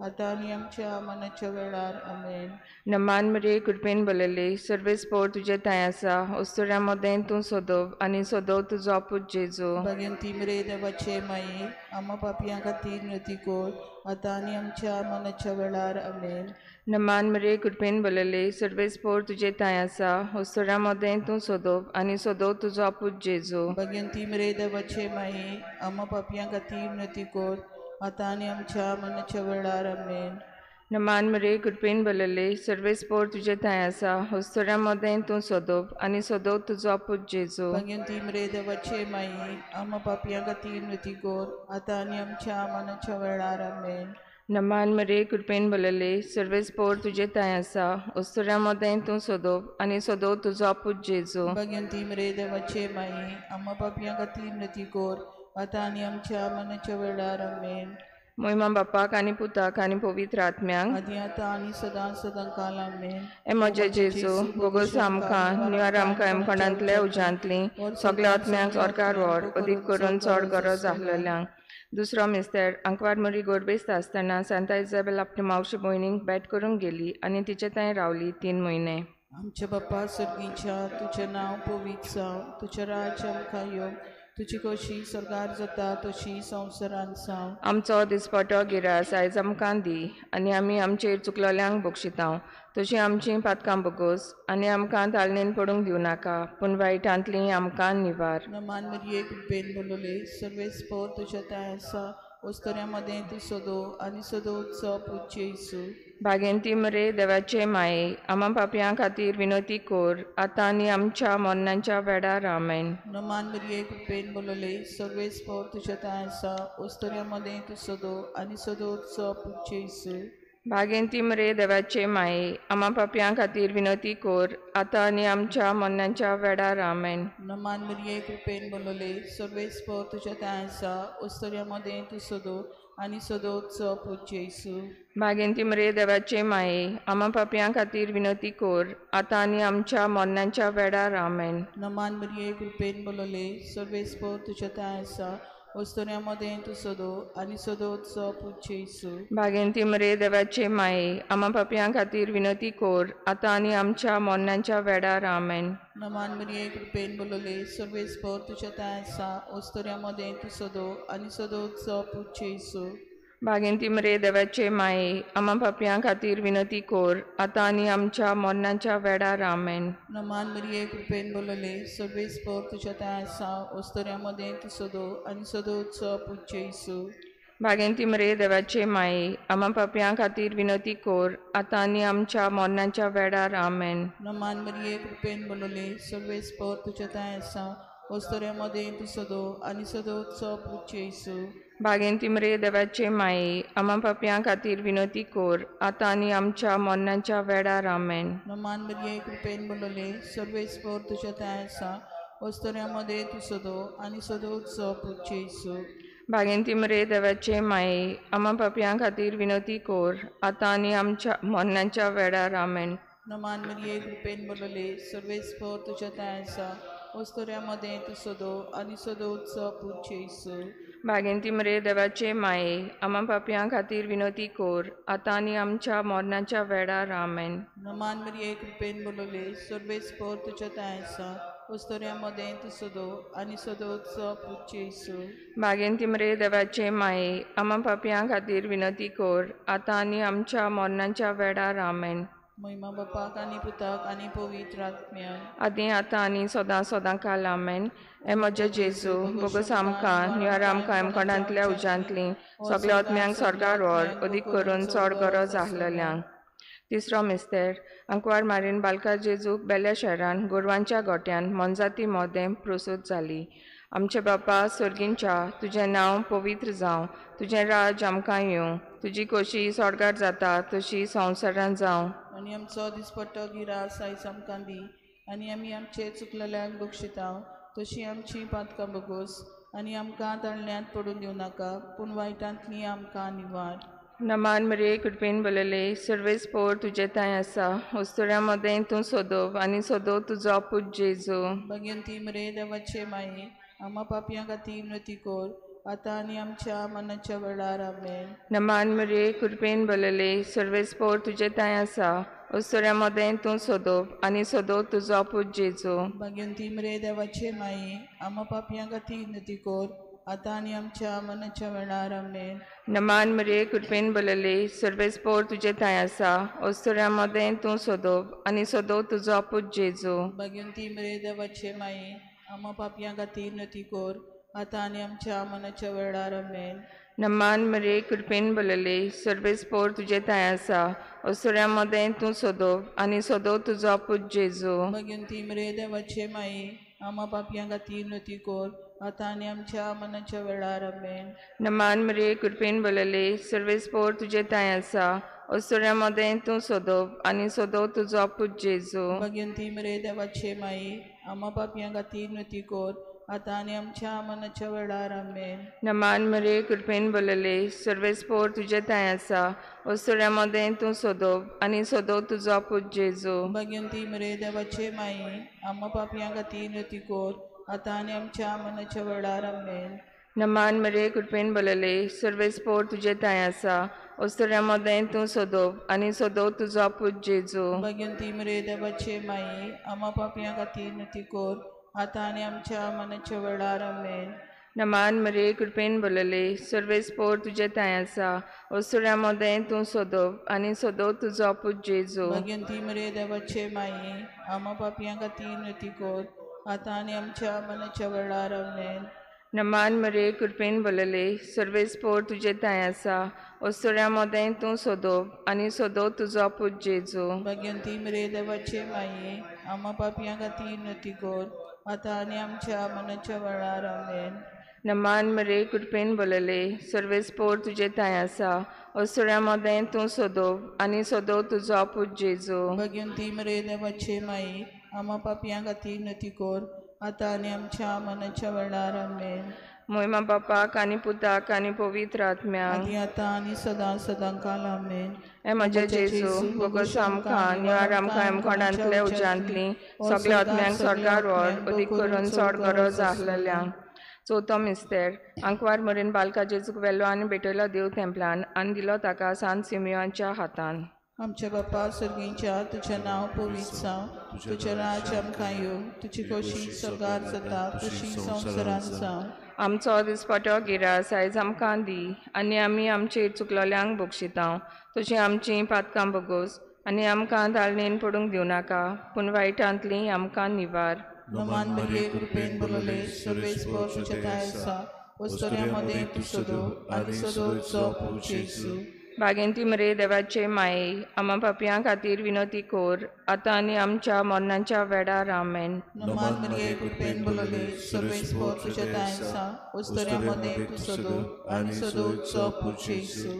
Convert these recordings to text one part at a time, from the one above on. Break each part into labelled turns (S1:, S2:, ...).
S1: आतां आनी आमच्या मनाच्या वेळार. आमेन.
S2: नमान मरिये, कृपेन भरलेली, सर्वेस्पोर तुजे ठांय आसा. अस्तुऱ्यां मदें तूं सदोव आनी सदोव तुजो आपूत जेजू.
S1: भाग्यंती मरिये, देवाचे माये, आमा पापयां खातीर विनवती कर, आतां आनी आमच्या मनाच्या वेळार. आमेन.
S2: नमान मरिये, कृपेन भरलेली, सर्वेस्पोर तुजे ठांय आसा. अस्तुऱ्यां मदें तूं सदोव आनी सदोव तुजो आपूत जेजू.
S1: भाग्यंती मरिये, देवाचे माये, आमा पापयां खातीर विनवती कर, आतां आनी आमच्या मनाच्या वेळार. आमेन.
S2: नमान मरिये, कृपेन भरलेली, सर्वेस्पोर तुजे ठांय आसा. अस्तुऱ्यां मदें तूं सदोव आनी सदोव तुजो आपूत जेजू.
S1: भाग्यंती मरिये, देवाचे माये, आमा पापयां खातीर विनवती कर, आतां आनी आमच्या मनाच्या वेळार. आमेन.
S2: नमान मरिये, कृपेन भरलेली, सर्वेस्पोर तुजे ठांय आसा. अस्तुऱ्यां मदें तूं सदोव आनी सदोव तुजो आपूत जेजू.
S1: भाग्यंती मरिये, देवाचे माये, आमा पापयां खातीर विनवती कर, आतां आनी आमच्या मनाच्या वेळार. आमेन.
S2: मोहिमा बापाक आनी पुताक आनी पवित्र आत्म्यांक,
S1: आदी आतां आनी सदां सदां काल. आमेन.
S2: हे म्हजे जेजू, बोगोस आमकां निवार आमकां एमखणांतल्या उज्यांतली सगळ्या आत्म्यांक सरकार व्हर, अदीक करून चड गरज आसलेल्यांक. दुसरो मिस्तेर. आंकवार मरी गोरबेस्त आसतना सांता इजाबेल आपले मावशे भयणीक भेट करूंक गेली आनी तिचे थंय रावली 3 म्हयने.
S1: आमच्या बाप्पा सर्गीच्या, तुजें नांव पवित्र जावं, तुजें राज्य आमकां येवं, तुजी कशी स्वर्गार जाता तशी संवसारांत जावं.
S2: आमचो दिसपटो गिरास आयज आमकां दी आनी आमी आमचेर चुकलोल्यांक बक्षितांव तशी आमची पातकां बगोस आनी आमकां तालनेन पडूंक दिवं नाका, पूण वायटांतली आमकां निवार.
S1: नमान मरिये, कृपेन भरलेले, सर्वेस्पोर तुज्या ठांय आसा. अस्तुऱ्यां मदें तूं सदो आनी सदोचो पूत जेजू.
S2: भागेंती मरे देवाचे माये, आमा पापयां खातीर विनवती कर, आतां आनी आमच्या मरणाच्या वेळार. आमेन.
S1: नमान मरिये, कृपेन भरलेले, सर्वेस्पोर तुज्या ठांय आसा. अस्तुऱ्यां मदें तूं सदो आनी सदोचो पूत जेजू.
S2: भागेंती मरे देवाचे माये, आमा पापयां खातीर विनवती कर, आतां आनी आमच्या मरणाच्या वेळार. आमेन.
S1: नमान मरिये, कृपेन भरलेले, सर्वेस्पोर तुज्या ठांय आसा. अस्तुऱ्यां मदें तूं सदो आनी सदोचो पूत जेजू.
S2: भागेंती मरे देवाचे माये, आमा पापयां खातीर विनवती कर, आतां आनी आमच्या मरणाच्या वेळार. आमेन.
S1: नमान मरिये, कृपेन भरलेले, सर्वेस्पोर तुज्या ठांय आसा. अस्तुऱ्यां मदें तूं सदो आनी सदोचो पूत जेजू.
S2: भागेंती मरे देवाचे माये, आमा पापयां खातीर विनवती कर, आतां आनी आमच्या मरणाच्या वेळार. आमेन.
S1: नमान मरिये, कृपेन भरलेले, सर्वेस्पोर तुज्या ठांय आसा. अस्तुऱ्यां मदें तूं सदो आनी सदोचो पूत जेजू.
S2: भागेंती मरे देवाचे माये, आमा पापयां खातीर विनवती कर, आतां आनी आमच्या मरणाच्या वेळार. आमेन.
S1: नमान मरिये, कृपेन भरलेले, सर्वेस्पोर तुज्या ठांय आसा. अस्तुऱ्यां मदें तूं सदो आनी सदोचो पूत जेजू.
S2: भागेंती मरे देवाचे माये, आमा पापयां खातीर विनवती कर, आतां आनी आमच्या मरणाच्या वेळार. आमेन.
S1: नमान मरिये, कृपेन भरलेले, सर्वेस्पोर तुज्या ठांय आसा. अस्तुऱ्यां मदें तूं सदो आनी सदोचो पूत जेजू.
S2: भागेंती मरे देवाचे माये, आमा पापयां खातीर विनवती कर, आतां आनी आमच्या मरणाच्या वेळार. आमेन.
S1: नमान मरिये, कृपेन भरलेले, सर्वेस्पोर तुज्या ठांय आसा. अस्तुऱ्यां मदें तूं सदो आनी सदोचो पूत जेजू.
S2: भागेंती मरे देवाचे माये, आमा पापयां खातीर विनवती कर, आतां आनी आमच्या मरणाच्या वेळार. आमेन.
S1: नमान मरिये, कृपेन भरलेले, सर्वेस्पोर तुज्या ठांय आसा. अस्तुऱ्यां मदें तूं सदो आनी सदोचो पूत जेजू.
S2: भागेंती मरे देवाचे माये, आमा पापयां खातीर विनवती कर, आतां आनी आमच्या मरणाच्या वेळार. आमेन.
S1: नमान मरिये, कृपेन भरलेले, सर्वेस्पोर तुज्या ठांय आसा. अस्तुऱ्यां मदें तूं सदो आनी सदोचो पूत जेजू.
S2: भागेंती मरे देवाचे माये, आमा पापयां खातीर विनवती कर, आतां आनी आमच्या मरणाच्या वेळार. आमेन.
S1: महिमा बापाक आनी पुताक आनी पवित्र आत्म्याक,
S2: आदी आतां आनी सदां सदां काल. आमेन. हे म्हजे जेजू, बोगस आमकां निवार आमकां एमकोणांतल्या उज्यांतली सगळ्या आत्म्यांक स्वर्गार व्हर, अदीक करून चड गरज आसलेल्यांक. तिसरो मिस्तेर. आंकवार मारीन बालका जेजूक बेल्या शहरान गोरवांच्या गोट्यान मोनजाती मोदें प्रसूत जाली. आमचे बापा सर्गींच्या, तुजें नांव पवित्र जावं, तुजें राज आमकां येवं, तुजी कशी स्वर्गार जाता तशी संवसारांत जावं.
S1: आनी आमचो दिसपट्टो गिरास आयज आमकां दी आनी आमी आमचे चुकलेल्यांक बक्षितांव तशी आमची पातकां बगोस आनी आमकां ताळण्यांत पडून दिवं नाका, पूण वायटांतली आमकां निवार.
S2: नमान मरिये, कृपेन भरलेले, सर्वेस्पोर तुजे ठांय आसा. अस्तुऱ्यां मदें तूं सदोव आनी सदोव तुजो आपूत जेजू.
S1: भाग्यंती मरिये, देवाचे माये, आमा पापयां खातीर विनवती कर, आतां आनी आमच्या मनाच्या वेळार. आमेन.
S2: नमान मरिये कृपेन भरलेले सर्वेस्पोर तुजे ठांय आसा ओसऱ्या मदें तूं सोदोप आनी सोदो तुजो पूत जेजू.
S1: भाग्यवंती मरिये देवाचे माई आमा पापयां खातीर विनंती कर आतां आनी आमच्या मनाच्या वेळार. आमेन.
S2: नमान मरिये कृपेन भरलेले सर्वेस्पोर तुजे ठांय आसा ओसऱ्या मदें तूं सोदोप आनी सोदो तुजो पूत जेजू.
S1: भाग्यवंती मरिये देवाचे माई आमा पापयां खातीर विनंती कर आतां आनी आमच्या मनाच्या वेळार. आमेन.
S2: नमान मरिये कृपेन भरलेले सर्वेस्पोर तुजे ठांय आसा ओसऱ्या मदें तूं सोदोप आनी सोदो तुजो पूत जेजू.
S1: भाग्यवंती मरिये देवाचे माई आमा पापयां खातीर विनंती कर आतां आनी आमच्या मनाच्या वेळार. आमेन.
S2: नमान मरिये कृपेन भरलेले सर्वेस्पोर तुजे ठांय आसा ओसऱ्या मदें तूं सोदोप आनी सोदो तुजो पूत जेजू.
S1: भाग्यवंती मरिये देवाचे माई आमा पापयां खातीर विनंती कर आतां आनी आमच्या मनाच्या वेळार. आमेन.
S2: नमान मरिये कृपेन भरलेले सर्वेस्पोर तुजे ठांय आसा ओसऱ्या मदें तूं सोदोप आनी सोदो तुजो पूत जेजू.
S1: भाग्यवंती मरिये देवाचे माई आमा पापयां खातीर विनंती कर आतां आनी आमच्या मनाच्या वेळार. आमेन.
S2: नमान मरिये कृपेन भरलेले सर्वेस्पोर तुजे ठांय आसा ओसऱ्या मदें तूं सोदोप आनी सोदो तुजो पूत जेजू.
S1: भाग्यवंती मरिये देवाचे माई आमा पापयां खातीर विनंती कर आतां आनी आमच्या मनाच्या वेळार. आमेन.
S2: नमान मरिये कृपेन भरलेले सर्वेस्पोर तुजे ठांय आसा ओसऱ्या मदें तूं सोदोप आनी सोदो तुजो पूत जेजू.
S1: भाग्यवंती मरिये देवाचे माई आमा पापयां खातीर विनंती कर आतां आनी आमच्या मनाच्या वेळार. आमेन.
S2: नमान मरिये कृपेन भरलेले सर्वेस्पोर तुजे ठांय आसा ओसऱ्या मदें तूं सोदोप आनी सोदो तुजो पूत जेजू.
S1: भाग्यवंती मरिये देवाचे माई आमा पापयां खातीर विनंती कर आतां आनी आमच्या मनाच्या वेळार. आमेन.
S2: नमान मरिये कृपेन भरलेले सर्वेस्पोर तुजे ठांय आसा ओसऱ्या मदें तूं सोदोप आनी सोदो तुजो पूत जेजू.
S1: भाग्यवंती मरिये देवाचे माई आमा पापयां खातीर विनंती कर आतां आनी आमच्या मनाच्या वेळार. आमेन.
S2: मोहिमा बापाक आनी पुताक आनी पवित्र आत्म्याक
S1: आनी आतां आनी सदां सदां काल. आमेन.
S2: हे म्हजे जेजू बोगस आमकां निवार आमकां एमकोणांतले उज्यांतली सगल्या आत्म्यांक स्वर्गार व्हर अदीक करून चड गरज आसलेल्यांक. चवथो मिस्तेर आंकवार मरेन बालका जेजूक व्हेलो आनी भेटयलो देव तेंपलान आनी दिलो ताका सांत सिमियांच्या हातान.
S1: आमच्या बापा सर्गींच्या तुजें नांव पवित्र जावं, तुजें राज्य आमकां येवं, तुजी खोशी स्वर्गार जाता तशी संवसारांत जावं.
S2: आमचो दिसपटो गिरास आयज आमकां दी आनी आमी आमचे चुकलोल्यांक बक्षिता तशी आमची पातकां बगोस आनी आमकां ताळणेन पडूंक दिवं नाका पूण वायटांतली आमकां निवार.
S1: नमान मरिये कृपेन भरलेले सर्वेस्पोर तुजें ठांय आसा वस्तुऱ्या मदें तूं सोदो आनी सोदोचो पूत जेजू.
S2: भाग्यंती मरिये देवाचे माये आमा पापयां खातीर विनंती कर आतां आनी आमच्या मरणाच्या वेळार. आमेन.
S1: नमान मरिये कृपेन भरलेले सर्वेस्पोर तुजें ठांय आसा वस्तुऱ्या मदें तूं सोदो आनी सोदोचो पूत जेजू.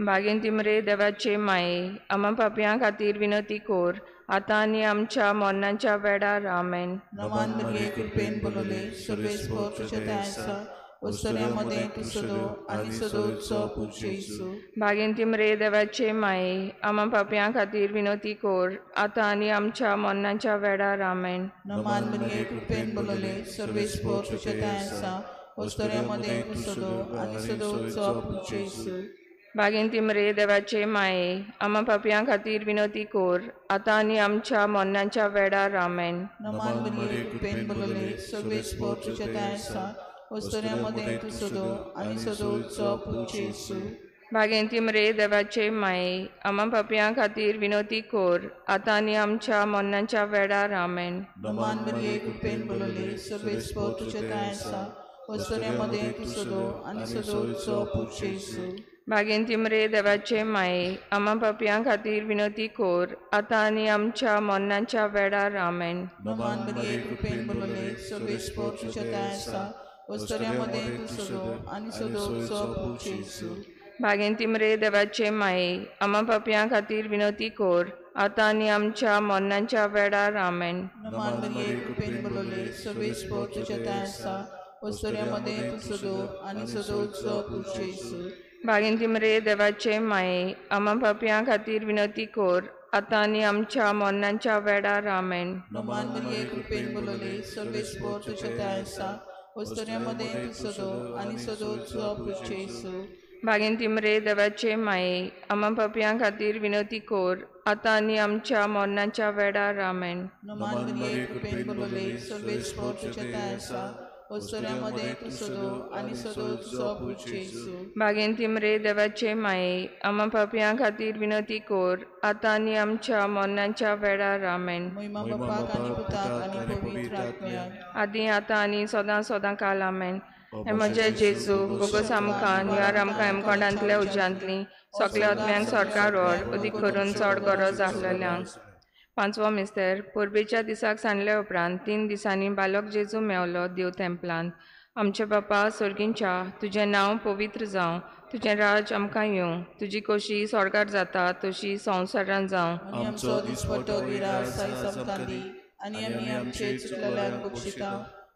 S2: भाग्यंती मरिये देवाचे माये आमा पापयां खातीर विनंती कर आतां आनी आमच्या मरणाच्या वेळार. आमेन.
S1: नमान मरिये कृपेन भरलेले सर्वेस्पोर तुजें ठांय आसा वस्तुऱ्या मदें तूं सोदो आनी सोदोचो पूत जेजू.
S2: भाग्यंती मरिये देवाचे माये आमा पापयां खातीर विनंती कर आतां आनी आमच्या मरणाच्या वेळार. आमेन.
S1: नमान मरिये कृपेन भरलेले सर्वेस्पोर तुजें ठांय आसा वस्तुऱ्या मदें तूं सोदो आनी सोदोचो पूत जेजू.
S2: भाग्यंती मरिये देवाचे माये आमा पापयां खातीर विनंती कर आतां आनी आमच्या मरणाच्या वेळार. आमेन.
S1: नमान मरिये कृपेन भरलेले सर्वेस्पोर तुजें ठांय आसा वस्तुऱ्या मदें तूं सोदो आनी सोदोचो पूत जेजू.
S2: भाग्यंती मरिये देवाचे माये आमा पापयां खातीर विनंती कर आतां आनी आमच्या मरणाच्या वेळार. आमेन.
S1: नमान मरिये कृपेन भरलेले सर्वेस्पोर तुजें ठांय आसा वस्तुऱ्या मदें तूं सोदो आनी सोदोचो पूत जेजू.
S2: भाग्यंती मरिये देवाचे माये आमा पापयां खातीर विनंती कर आतां आनी आमच्या मरणाच्या वेळार. आमेन.
S1: नमान मरिये कृपेन भरलेले सर्वेस्पोर तुजें ठांय आसा वस्तुऱ्या मदें तूं सोदो आनी सोदोचो पूत जेजू.
S2: भाग्यंती मरिये देवाचे माये आमा पापयां खातीर विनंती कर आतां आनी आमच्या मरणाच्या वेळार. आमेन.
S1: नमान मरिये कृपेन भरलेले सर्वेस्पोर तुजें ठांय आसा वस्तुऱ्या मदें तूं सोदो आनी सोदोचो पूत जेजू.
S2: भाग्यंती मरिये देवाचे माये आमा पापयां खातीर विनंती कर आतां आनी आमच्या मरणाच्या वेळार. आमेन.
S1: नमान मरिये कृपेन भरलेले सर्वेस्पोर तुजें ठांय आसा वस्तुऱ्या मदें तूं सदो आनी सदो तुजो पूत जेजू.
S2: भागेंती मरे देवाचे माये, आमा पापयां खातीर विनवती कोर, आतां आनी आमच्या मरणाच्या वेळार. आमेन.
S1: नमान मरिये, कृपेन भरलेले, सर्वेस्पर तुजे ठांय आसा, वस्तुऱ्या मदें तूं सदो आनी सदो तुजो पूत जेजू.
S2: भागेंती मरे देवाचे माये, आमा पापयां खातीर विनवती कोर, आतां आनी आमच्या मरणाच्या वेळार. आमेन.
S1: महिमा बापाक आनी पुताक आनी पवित्र आत्म्याक,
S2: आदी आतां आनी सदां सदां काल. आमेन. हे म्हजे जेजू, बोगोस आमकां निवार आमकां हेमकोंडांतल्या उज्यांतली सगल्या आत्म्यांक सरकार व्हर, अदीक करून चड गरज आसलेल्यांक. पांचवो मिस्तेर. परबेच्या दिसाक सांडल्या उपरांत 3 दिसांनी बालक जेजू मेवलो देव तेंपलांत. आमचे बापा सर्गींच्या, तुजें नांव पवित्र जावं, तुजें राज आमकां येवं, तुजी कशी स्वर्गार जाता तशी संवसारांत जावं.
S1: आनी आमचो दिसपटो गिरास आयज आमकां दी, आनी आमी आमचे चुकलेल्यांक बक्षिता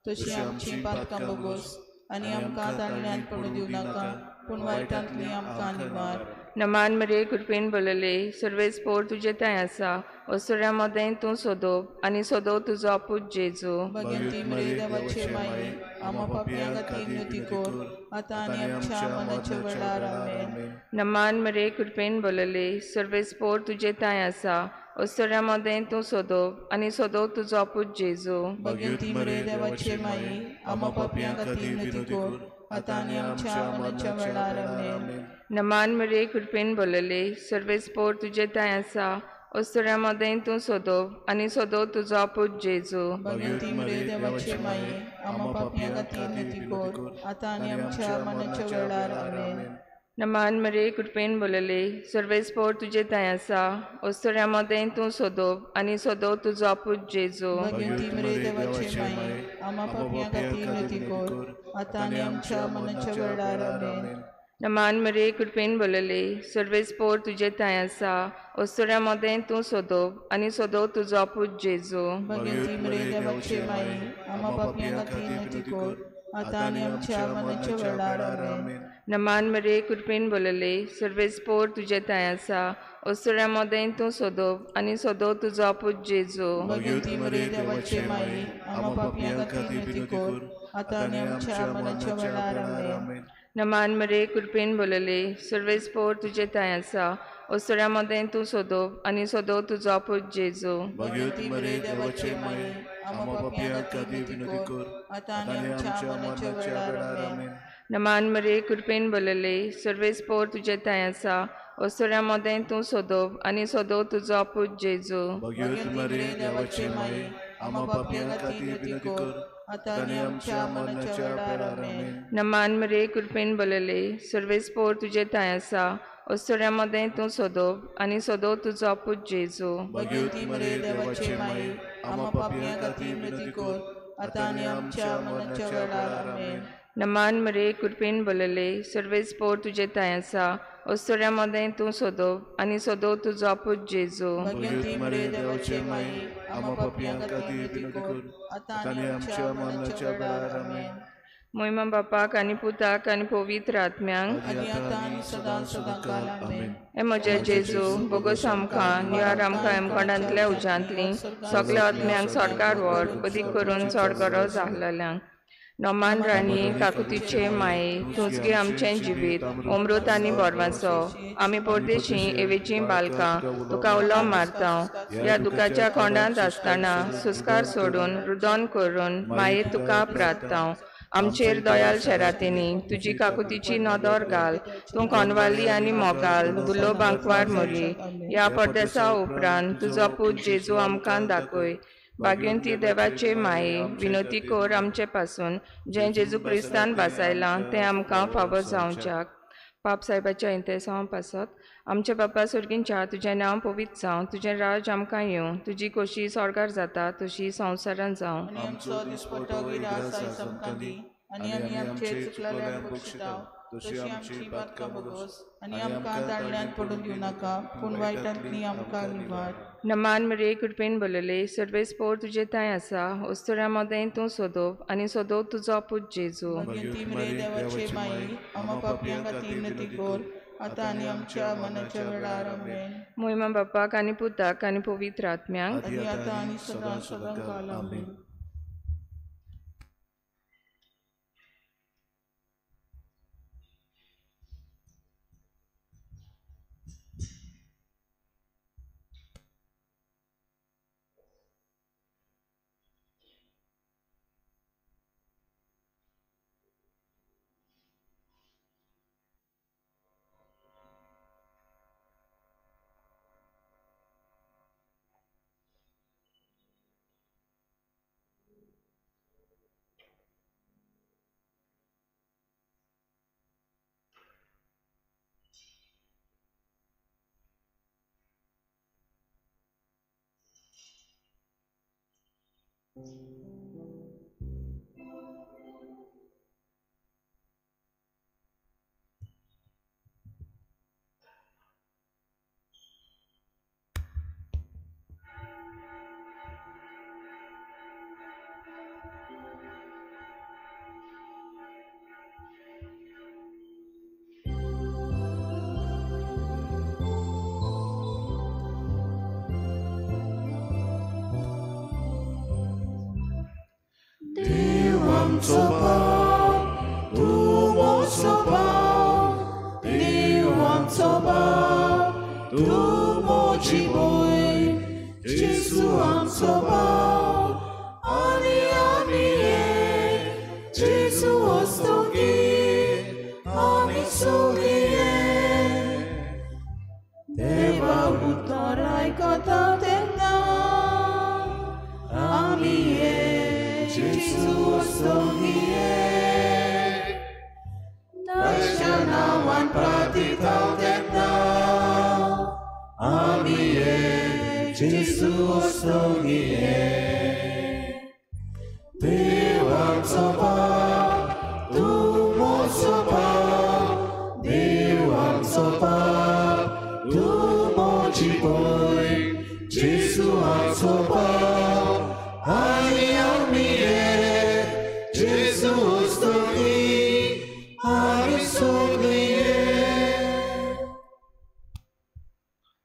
S1: तशी आमची पातकां बोगोस, आनी आमकां ताळण्यांत पडूं दिवं नाका, पूण वायटांतली आमकां निवार.
S2: नमान मरे, कृपेन भरलेले, सर्वेस्पर तुजे ठांय आसा, वस्तुऱ्या मदें तूं सोदोप आनी सोदो तुजो पूत जेजू.
S1: भगवंती मरे देवाचे माये, आमा पापयां खातीर विनवती कोर, आतां आनी आमच्या मरणाच्या वेळार. आमेन.
S2: नमान मरे, कृपेन भरलेले, सर्वेस्पर तुजे ठांय आसा, वस्तुऱ्या मदें तूं सोदोप आनी सोदो तुजो पूत जेजू.
S1: भगवंती मरे देवाचे माये, आमा पापयां खातीर विनवती कोर, आतां आनी आमच्या मरणाच्या वेळार. आमेन.
S2: नमान मरे, कृपेन भरलेले, सर्वेस्पर तुजे ठांय आसा, वस्तुऱ्या मदें तूं सोदोप आनी सोदो तुजो पूत जेजू.
S1: भगवंती मरे देवाचे माये, आमा पापयां खातीर विनवती कोर, आतां आनी आमच्या मरणाच्या वेळार. आमेन.
S2: नमान मरे, कृपेन भरलेले, सर्वेस्पर तुजे ठांय आसा, वस्तुऱ्या मदें तूं सोदोप आनी सोदो तुजो पूत जेजू.
S1: भगवंती मरे देवाचे माये, आमा पापयां खातीर विनवती कोर, आतां आनी आमच्या मरणाच्या वेळार. आमेन.
S2: नमान मरे, कृपेन भरलेले, सर्वेस्पर तुजे ठांय आसा, वस्तुऱ्या मदें तूं सोदोप आनी सोदो तुजो पूत जेजू.
S1: भगवंती मरे देवाचे माये, आमा पापयां खातीर विनवती कोर, आतां आनी आमच्या मरणाच्या वेळार. आमेन.
S2: नमान मरे, कृपेन भरलेले, सर्वेस्पर तुजे ठांय आसा, वस्तुऱ्या मदें तूं सोदोप आनी सोदो तुजो पूत जेजू.
S1: भगवंती मरे देवाचे माये, आमा पापयां खातीर विनवती कोर, आतां आनी आमच्या मरणाच्या वेळार. आमेन.
S2: नमान मरे, कृपेन भरलेले, सर्वेस्पर तुजे ठांय आसा, वस्तुऱ्या मदें तूं सोदोप आनी सोदो तुजो पूत जेजू.
S1: भगवंती मरे देवाचे माये, आमा पापयां खातीर विनवती कोर, आतां आनी आमच्या मरणाच्या वेळार. आमेन.
S2: नमान मरे, कृपेन भरलेले, सर्वेस्पर तुजे ठांय आसा, वस्तुऱ्या मदें तूं सोदोप आनी सोदो तुजो पूत जेजू.
S1: भगवंती मरे देवाचे माये, आमा पापयां खातीर विनवती कोर, आतां आनी आमच्या मरणाच्या वेळार. आमेन.
S2: नमान मरे, कृपेन भरलेले, सर्वेस्पर तुजे ठांय आसा, वस्तुऱ्या मदें तूं सोदोप आनी सोदो तुजो पूत जेजू.
S1: भगवंती मरे देवाचे माये, आमा पापयां खातीर विनवती कोर, आतां आनी आमच्या मरणाच्या वेळार. आमेन.
S2: नमान मरे, कृपेन भरलेले, सर्वेस्पर तुजे ठांय आसा, वस्तुऱ्या मदें तूं सोदोप आनी सोदो तुजो पूत जेजू.
S1: भगवंती मरे देवाचे माये, आमा पापयां खातीर विनवती कोर, आतां आनी आमच्या मरणाच्या वेळार. आमेन.
S2: मोहिमा बापाक आनी पुताक आनी पवित्र आत्म्यांक,
S1: आनी आतां आनी सदां सदां काल. आमेन.
S2: हे म्हजे जेजू, बोगोस आमकां निवार आमकां हेमकोंडांतल्या उज्यांतली सगल्या आत्म्यांक स्वर्गार व्हर, अदीक करून चड गरज आसलेल्यांक. नोमान राणी, काकुतीचे माये, तूंच गे आमचें जिवीत अमृत आनी बोरवाचो. आमी परदेशी एवेचीं बालकां तुका उलो मारता. ह्या दुखाच्या कोंडांत आसतना सुस्कार सोडून रुदन करून माये तुका प्रार्थता. आमचेर दयाल शेरातिनी तुजी काकुतीची नदर घाल. तूं कोनवाली आनी मोगाल दुलो बांकवार मोरी. ह्या परदेसा उपरांत तुजो पूत जेजू आमकां दाखय. भाग्यंती देवाचे माये, विनोती कोर आमचे पासून जें जेजू क्रिस्तान भासायलां तें आमकां फावो जावच्याक. पाप साहेबाच्या इंतेसांव पासत आमचे बापा सर्गींच्या, तुजें नांव पवित्र जावं, तुजें राज आमकां येवं, तुजी खोशी स्वर्गार जाता तशी संवसारांत जावं.
S1: आनी आमचो दिसपटो गिरास आयज आमकां दी, आनी आमी आमचे चुकलेल्यांक बक्षिता तशी आमची पातकां बोगोस, आनी आमकां ताळण्यांत पडून दिवं नाका, पूण वायटांतली आमकां निवार.
S2: नमान मरे, कृपेन भरलेले, सर्वेस्पर तुजे ठांय आसा, वस्तुऱ्या मदें तूं सोदोप आनी सोदो तुजो पूत जेजू.
S1: भगवंती मरे देवाचे माये, आमा पापयां खातीर विनवती कोर, आतां आनी आमच्या मरणाच्या वेळार. आमेन.
S2: मोहिमा बापाक आनी पुताक आनी पवित्र आत्म्यांक,
S1: आनी आतां आनी सदां सदां काल. आमेन.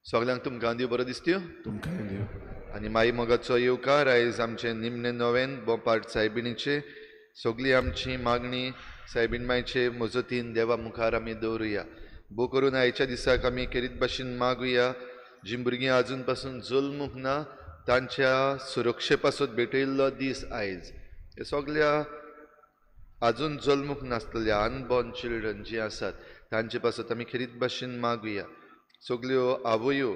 S3: सगळ्यांक तुमकां देव बरो दिसत्यो आनी माई मोगाचो येवकार आयज आमचे निमणे नवेन बोपाट सायबिणीचे सगळी आमची मागणी सायबीण मायचे मजतीन देवा मुखार आमी दवरुया. भो करून आयच्या दिसाक आमी खेरीत भाशेन मागुया जी भुरगीं आजून पासून जल्मूंक ना तांच्या सुरक्षे पासत भेटयल्लो दीस आयज. हे सगळ्या आजून जल्मूंक नासलेल्या अनबॉर्न चिल्ड्रन जी आसात तांचे पासत आमी खेरीत भाशेन मागुया. सगळ्यो आवयो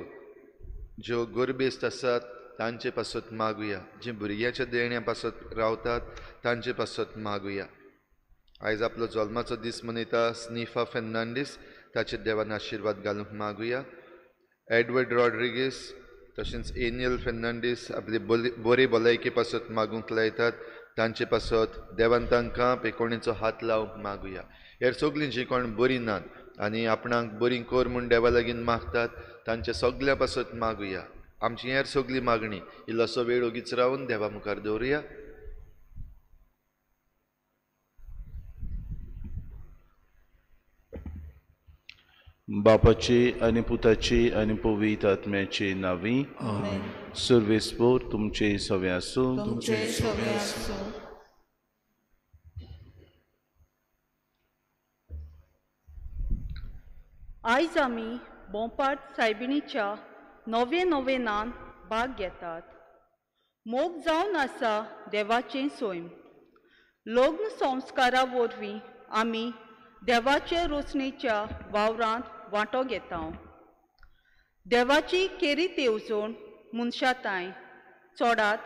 S3: ज्यो गरबेस्त आसात तांचे पासत मागुया. जी भुरग्याच्या देण्या पासत रावतात तांचे पासत मागुया. आयज आपलो जल्माचो दीस मनयता स्निफा फेर्नांडीस ताचेर देवान आशिर्वाद घालूंक मागुया. एडवर्ड रॉड्रिगीस तशेंच एनियल फेर्नांडीस आपले बरे भलायके पासत मागूंक लायतात तांचे पासत देवान तांकां पेकोणेचो हात लावंक मागुया. हेर सगळीं जीं कोण बरीं नात आनी आपणाक बरीं कर म्हूण देवा लागीं मागतात तांच्या सगळ्या पासत मागुया. आमची हेर सगळी मागणी इल्लोसो वेळ ओगीच रावन देवा मुखार दवरुया.
S4: बापाचे आनी पुताचे आनी पवित्र आत्म्याचे नांवी सर्वेस्पोर तुमचे सवे आसूं.
S5: आयज आमी बोंपाट सायबिणीच्या नवे नवेनान भाग घेतात. मोग जावन आसा देवाचें सैम. लग्न संस्कारा वरवीं आमी देवाचे रोचणेच्या वावरांत वांटो घेता. देवाची केरीत येवजण मनशाताय चोडात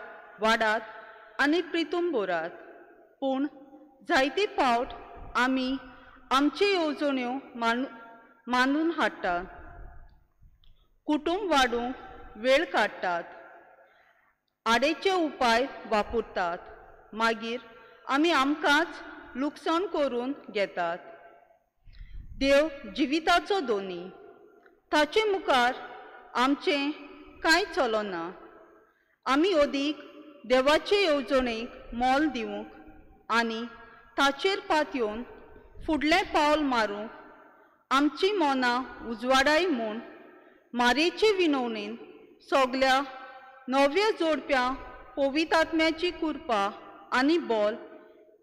S5: वाडात आनी प्रितूम भरात. पूण जायते फावट आमी आमच्यो येवजण्यो मानून हाडटात, कुटूंब वाडूंक वेळ काडटात, आडेचे उपाय वापरतात, मागीर आमी आमकांच लुकसाण करून घेतात. देव जिविताचो दोनी, ताचे मुखार आमचें कांय चलना. आमी अदीक देवाचे येवजणेक मोल दिवंक आनी ताचेर पातयेवन फुडलें पावल मारूंक आमची मनां उजवाडाय म्हूण मारेचे विनवणेन सगल्या नव्या जोडप्यां पवित्र आत्म्याची कृपा आनी बोल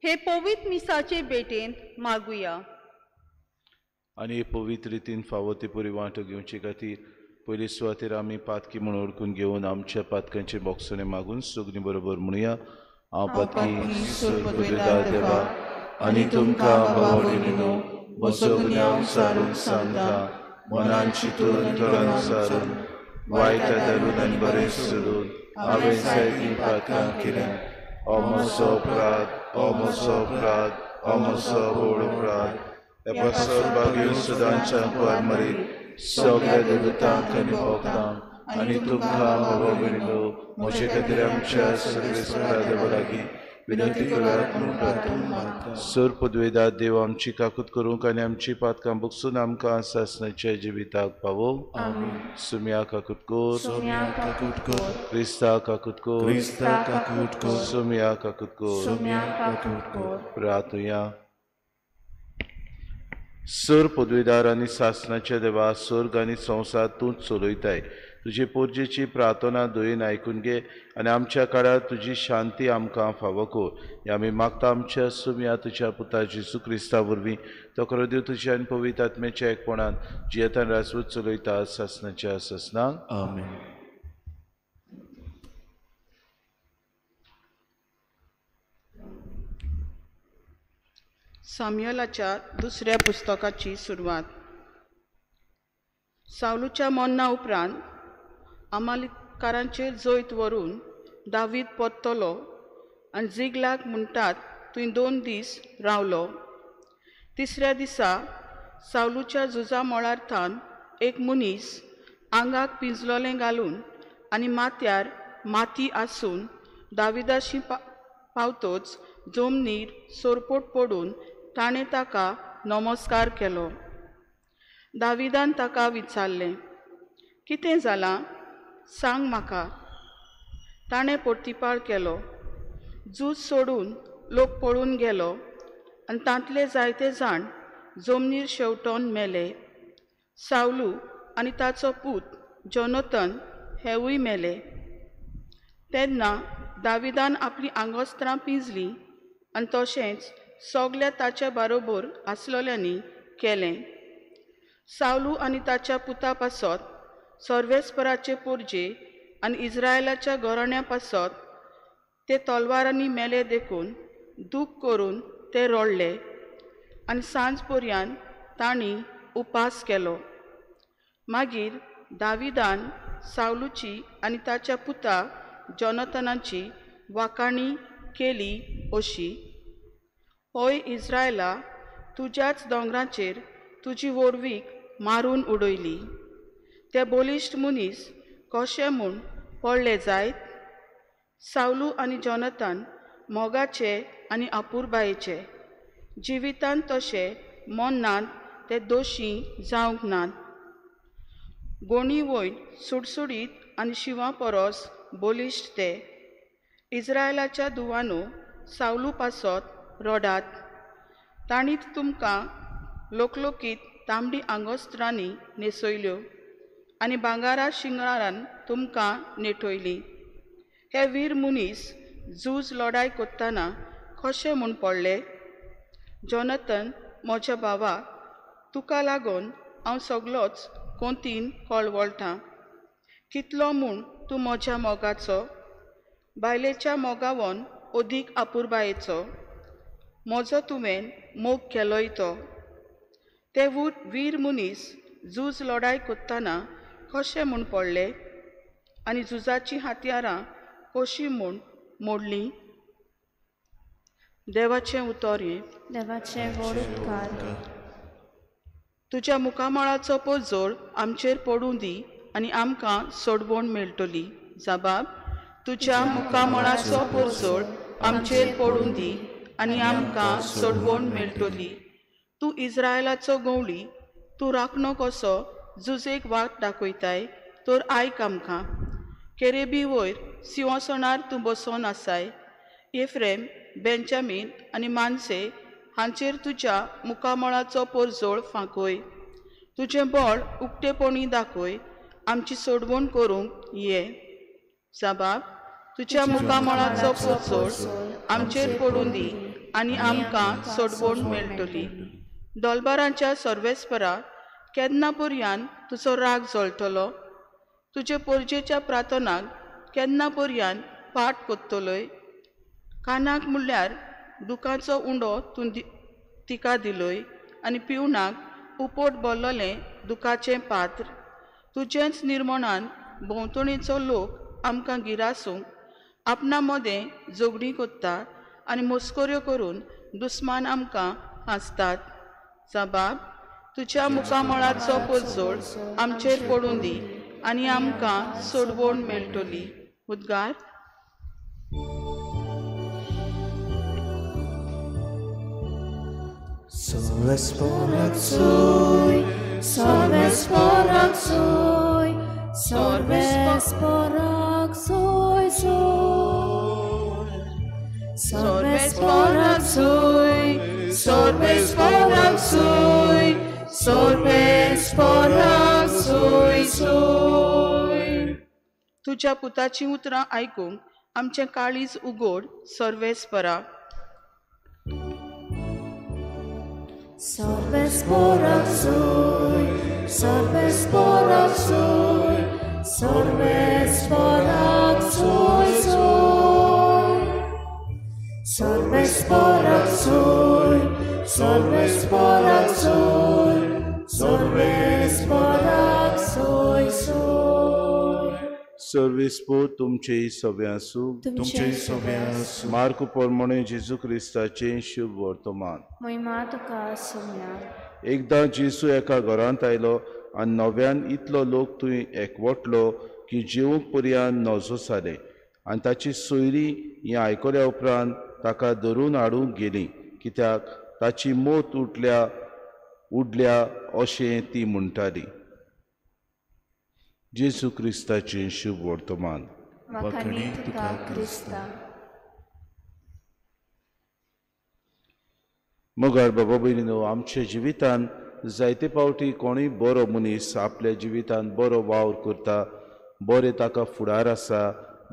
S5: हे पवित्र मिसाचे भेटेन मागुया.
S4: आनी पवित्र रितीन फावो ते परी वांटो घेवचे खातीर पयले सुवातेर आमी पातकी म्हूण ओळखून घेवन आमच्या पातकांचे बोगसणे मागून सगळीं बरोबर म्हणुया. हांव पातकी सर्व देवा आनी तुमकां भाव भयणीनो म्हजो गुन्यांव सारून सांगता, मनान चिंतून तोंडान सारून वायट धरून आनी बरें सोडून हांवें जायतीं पातकां केल्यां. हो म्हजो अपराध, हो म्हजो अपराध, हो म्हजो व्हड अपराध. हे पासत भाग्य सदांच्या कुवार मरीत सगळ्या देवतांक आनी भक्तांक आनी तुमकां बाबा भयणीनो म्हजे खातीर आमच्या सर्वेस्परा देवा लागीं विनंती करात म्हूण प्रार्थना मागता. सर पदवेदार देव आमची काकूत करूंक आनी आमची पातकां बगसून आमकां सासणाच्या जिविताक पावो. सुम्या काकूत कोर,
S2: सुम्या काकूत कोर,
S4: क्रिस्ता काकूत कोर,
S2: क्रिस्ता काकूत कोर,
S4: सुम्या काकूत कोर,
S2: सुम्या काकूत कोर.
S4: प्रार्थुया. सर पदवेदार आनी सासणाच्या देवा, स्वर्ग आनी संवसार तूंच चलयताय. तुजी पोरजेची प्रार्थना दयेन आयकून घे आनी आमच्या काळार तुजी शांती आमकां फावो कर. हें आमी मागता आमच्या सुम्या तुज्या पुता जेजू क्रिस्ता वरवीं. तो खरो देव तुज्या आनी पवित्र आत्म्याच्या एकपणान जियेतान राजवट चलयता सासणाच्या सासणाक.
S6: आमेन.
S5: साम्युएलाच्या दुसऱ्या पुस्तकाची सुरवात. सावलूच्या मरणा उपरांत अमालेकारांचेर जैत व्हरून दावीद परतलो आनी जिगलाक म्हणटात थंय 2 दीस रावलो. तिसऱ्या दिसा सावलूच्या झुजा मळार थावन एक मनीस आंगाक पिंजलोलें घालून आनी माथ्यार माती आसून दाविदाशी पावतोच जमनीर सोरपोट पडून ताणें ताका नमस्कार केलो. दाविदान ताका विचारलें, कितें जालां सांग म्हाका. ताणें प्रतिपाळ केलो, झूज सोडून लोक पळून गेलो आनी तांतले जायते जाण जमनीर शेंवटोन मेले. सावलू आनी ताचो पूत जोनाथन हेवूय मेले. तेन्ना दाविदान आपलीं आंगवस्त्रां पिंजलीं आनी तशेंच सगल्या ताच्या बरोबर आसलोल्यांनी केलें. सावलू आनी ताच्या पुता पासत सर्वेस्पराचे पोरजे आनी इस्रायलाच्या घराण्या पासत ते तलवारांनी मेले देखून दूख करून ते रडले आनी सांज पर्यंत तांणी उपास केलो. मागीर दाविदान सावलूची आनी ताच्या पुता जोनाथनाची वाखाणी केली अशी, होय इस्रायला, तुज्याच दोंगराचेर तुजी व्हडवीक मारून उडयली. ते बलिश्ट मनीस कशे म्हूण पडले जायत? सावलू आनी जोनाथन मोगाचे आनी अपुरबायेचे, जिवितांत तशे मरणांत ते दोशी जावंक नात. गोणी वयर सुडसुडीत आनी शिंवा परस बलिश्ट ते. इस्रायलाच्या दुवानो सावलू पासत रडात. तांणी तुमकां लोकलोकीत तांबडी आंगवस्त्रांनी न्हेसयल्यो आनी भांगरा शिंगारान तुमकां नेटयली. हे वीर मनीस झूज लडाय करतना कशे म्हूण पडले? जोनाथन म्हज्या भावा, तुका लागून हांव सगलोच कोंतीन कळवळटां. कितलो म्हूण तूं म्हज्या मोगाचो, बायलेच्या मोगावन अदीक अपुरबायेचो. म्हजो तुवें मोग केलोय तो. ते वीर मनीस झूज लडाय करतना कशे म्हूण पडले आनी झुजाचीं हत्यारां कशीं म्हूण मोडलीं? देवाचें उतर हें.
S7: देवाचें व्हड उपकार.
S5: तुज्या मुखामळाचो पोजोळ आमचेर पडूं दी आनी आमकां सोडवण मेळटली. जबाब, तुज्या मुखामळाचो पोजोळ आमचेर पडूं दी आनी आमकां सोडवण मेळटली. तूं इस्रायलाचो गवळी, तूं राखणो कसो झुजेक वाट दाखयताय तर आयक आमकां. केरेबी वयर सिंवासनार तूं बसोन आसाय. एफ्रेम, बेंजामीन आनी मानसे हांचेर तुज्या मुखामळाचो पोरजोळ फांकय. तुजें बळ उक्तेपणी दाखय, आमची सोडवण करूंक ये. जबाब, तुज्या मुखामळाचो पोरजोळ आमचेर पडूं दी आनी आमकां सोडवण मेळटली. दोलबारांच्या सर्वेस्परा, केन्ना पर्यान तुजो राग जळटलो? तुजे पोरजेच्या प्रार्थनाक केन्ना पर्यान फाट कोत्तलोय? कानाक म्हणल्यार दुखाचो उंडो तूं तिका दिलोय आनी पिवणाक उपोट भरलोलें दुखाचें पात्र. तुजेंच निर्मणान भोंवतणीचो लोक आमकां गिरासूंक आपणा मदें झगडीं कोत्ता आनी मस्कऱ्यो करून दुस्मान आमकां हांसतात. जबाब, तुज्या मुखामळाचो पोरजोळ आमचेर पडूं दी आनी आमकां सोडवण मेळटली. उद्गार.
S6: Solves poraxui, solves poraxui, solves poraxui, solves poraxui, solves poraxui, solves poraxui, sui.
S5: तुझ्या पुताची उतरां आयकूंक आमचें काळीज उगोड सर्वेस परा.
S6: Solves poraxui, solves poraxui, solves poraxui, solves poraxui, solves poraxui, solves poraxui,
S4: service पो तुमचे सगळे आसूं.
S6: तुमचे सगळे आसूं.
S4: मार्कू प्रमाणे जेजू क्रिस्ताचें शुभ वर्तमान.
S7: महिमा तुका सोम्या.
S4: एकदां जेजू एका घरांत आयलो आनी नव्यान इतलो लोक थंय एकवटलो की जेवंक पर्यान नजो जालें आनी ताची सोयरी हें आयकल्या उपरांत ताका धरून हाडूंक गेली कित्याक ताची मोत उडल्या अशें ती म्हणटाली. जेजू क्रिस्ताचें शुभ वर्तमान.
S7: वाखाणी तुका क्रिस्ता.
S4: मगर बाबा भयणीनो, आमच्या जिवितान जायते फावटी कोणूय बरो मनीस आपल्या जिवितान बरो वावर करता, बरें ताका फुडार आसा,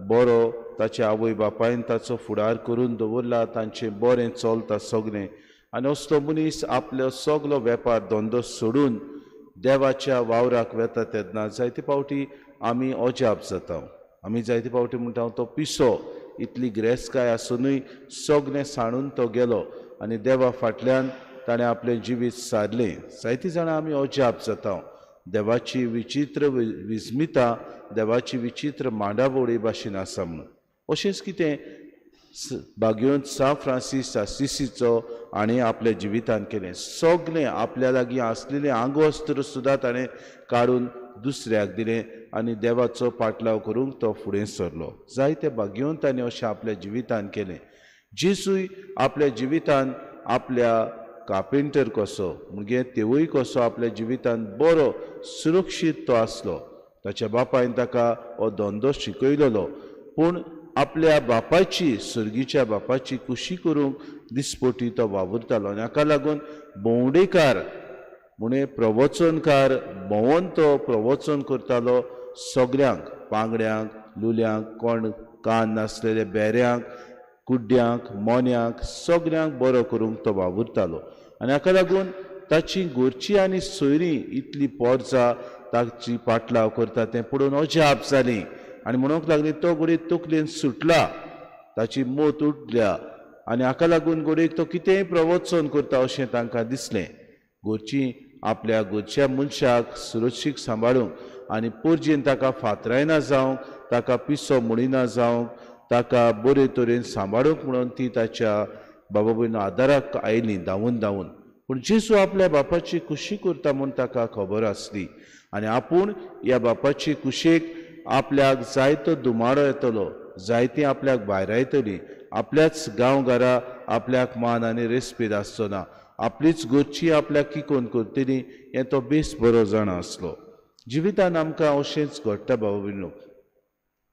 S4: बरो ताच्या आवय बापायन ताचो फुडार करून दवरला, तांचें बरें चलता सगळें, आनी असलो मनीस आपलो सगलो वेपार धंदो सोडून देवाच्या वावराक वेता तेन्ना जायते फावटी आमी अजाप जाता. आमी जायते फावटी म्हणटा तो पिसो, इतली ग्रेसकाय आसुनूय सगळें सांडून तो गेलो आनी देवा फाटल्यान ताणें आपलें जिवीत सारलें. जायतीं जाणां आमी अजाप जाता. देवाची विचित्र विस्मिता, देवाची विचित्र मांडावळी भाशेन आसा म्हणून. अशेंच कितें भाग्यवंत सांत फ्रांसीस आसिसीचो आनी आपल्या जिवितान केलें. सगळें आपल्या लागीं आसलेलें आंगवस्त्र सुद्दां ताणें काडून दुसऱ्याक दिलें आनी देवाचो पाटलाव करूंक तो फुडें सरलो. जायते भाग्यवंतांनी अशें आपल्या जिवितान केलें. जेजूय आपल्या जिवितान आपल्या कार्पेंटर कसो म्हणजे तेवूय कसो आपल्या जिवितान बरो सुरक्षीत तो आसलो. ताच्या बापायन ताका हो धंदो शिकयलेलो, पूण आपल्या बापायची सर्गीच्या बापाची कुशी करूंक दिसपटी तो वावुरतालो आनी हाका लागून भोंवडेकार म्हणे प्रवचनकार भोंवन तो प्रवचन करतालो सगळ्यांक, पांगड्यांक, लुल्यांक, कोण कान नासलेले बेऱ्यांक, कुड्ड्यांक, मोन्यांक, सगळ्यांक बरो करूंक तो वावुरतालो आनी हाका लागून ताची घरची आनी सोयरीं इतली पोरजा ताची पाटलाव करता तें पळोवन अजाप जालीं आनी म्हणूंक लागली तो घडये तकलेन सुटला, ताची मोत उठल्या आनी हाका लागून घडयेक तो कितेंय प्रवचन करता अशें तांकां दिसलें. घरचीं आपल्या घरच्या मनशाक सुरक्षीक सांबाळूंक आनी पोरजेन ताका फातरायना जावंक, ताका पिसो म्हणिना जावंक, ताका बरे तरेन सांबाळूंक म्हणून ती ताच्या बाबा भयणो आदाराक आयलीं धांवून धांवून. पूण जेजू आपल्या बापाची कुशी करता म्हूण ताका खबर आसली आनी आपूण ह्या बापाची कुशेक आपल्याक जायतो दुमाडो येतलो, जायती आपल्याक भायरायतली, आपल्याच गांवघरा आपल्याक मान आनी रेस्पेद आसचो ना, आपलीच घरची आपल्याक किकोन करतली हें तो बेस बरो जाणा आसलो. जिवितान आमकां अशेंच घडटा बाबा भयणीनो.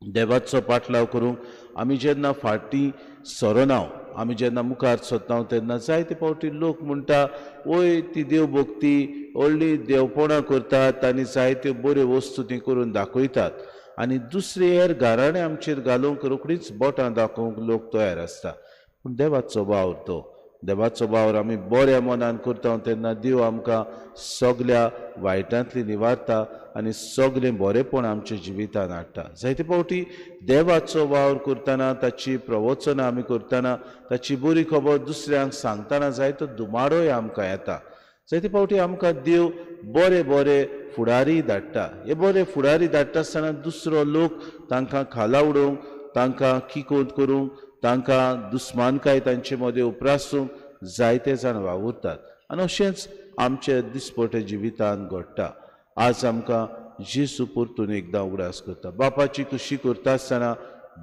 S4: देवाचो पाटलाव करूंक आमी जेन्ना फाटीं सरना, आमी जेन्ना मुखार सरता तेन्ना जायते फावटी लोक म्हणटा वय ती देव भक्ती व्हडली देवपणां करतात आनी जायत्यो बऱ्यो वस्तू ती करून दाखयतात आनी दुसरे हेर घराणें आमचेर घालूंक रोखडीच बोटां दाखोवंक लोक तयार आसता. पूण देवाचो वावर तो, देवाचो वावर आमी बऱ्या मनान करता तेन्ना देव आमकां सगल्या वायटांतली निवारता आनी सगळें बरेंपण आमच्या जिवितान हाडटा. जायते फावटी देवाचो वावर करतना, ताची प्रवचनां आमी करतना, ताची बरी खबर दुसऱ्यांक सांगतना जायतो दुमाडोय आमकां येता. जायते फावटी आमकां देव बरे बरे फुडारी धाडटा. हे बरे फुडारी धाडटा आसतना दुसरो लोक तांकां खाला उडोवंक, तांकां किकोंत करूंक, तांकां दुस्मानकाय तांचे मदें उप्रासूंक जायते जाण वावुरतात आनी अशेंच आमचे दिसपट्टे जिवितान घडटा. आज आमकां जेजू परतून एकदां उगडास करता. बापाची खुशी करता आसतना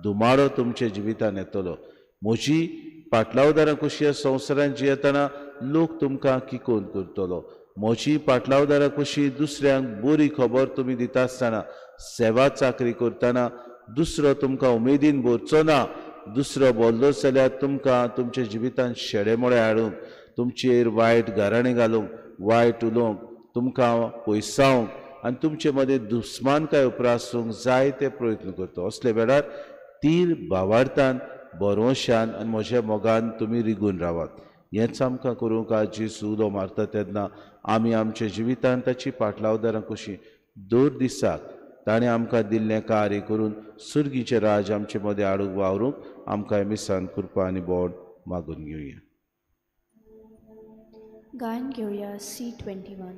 S4: धुमाडो तुमच्या जिवितान येतलो. म्हजी पाटलावदारां कशी संवसारान जियेतना लोक तुमकां किकोन करतलो. म्हजी पाटलावदारां कशी दुसऱ्यांक बरी खबर तुमी दिता आसतना, सेवा चाकरी करतना दुसरो तुमकां उमेदीन भरचो ना. दुसरो बोल्लो जाल्यार तुमकां तुमच्या जिवितान शेडेमोडे हाडूंक, तुमचेर वायट घराणें घालूंक, वायट उलोवंक, तुमकां पयसावंक आनी तुमचे मदें दुस्मानकाय उप्रासूंक जायते प्रयत्न करता. असले वेळार तीर भावार्थान, भरवंशान आनी म्हज्या मोगान तुमी रिगून रावात. हेंच आमकां करूंक आज जेजू उलो मारता तेन्ना आमी आमच्या जिवितान ताची पाटलावदारां कशी दर दिसाक ताणें आमकां दिल्लें कार्य करून सुर्गीचें राज आमचे मदें हाडूंक वावरूंक आमकां मिसान कृपा आनी बोड मागून घेवया.
S7: गायन घेवया C21.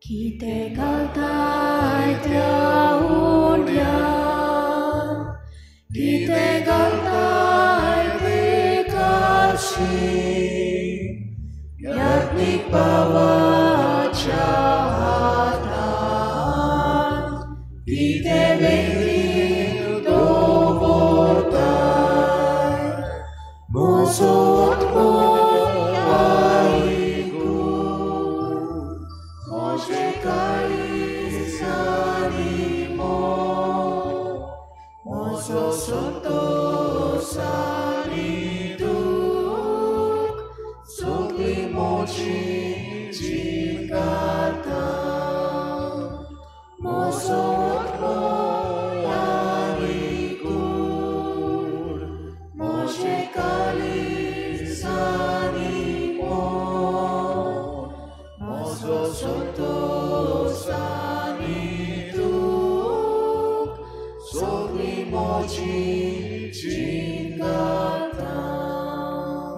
S7: कितें घालताय त्या उंड्यान, कितें घालताय ते काशी, याज्ञीक बाबाच्या हातान कितें वेगळी दवरताय. म्हजो आत्मो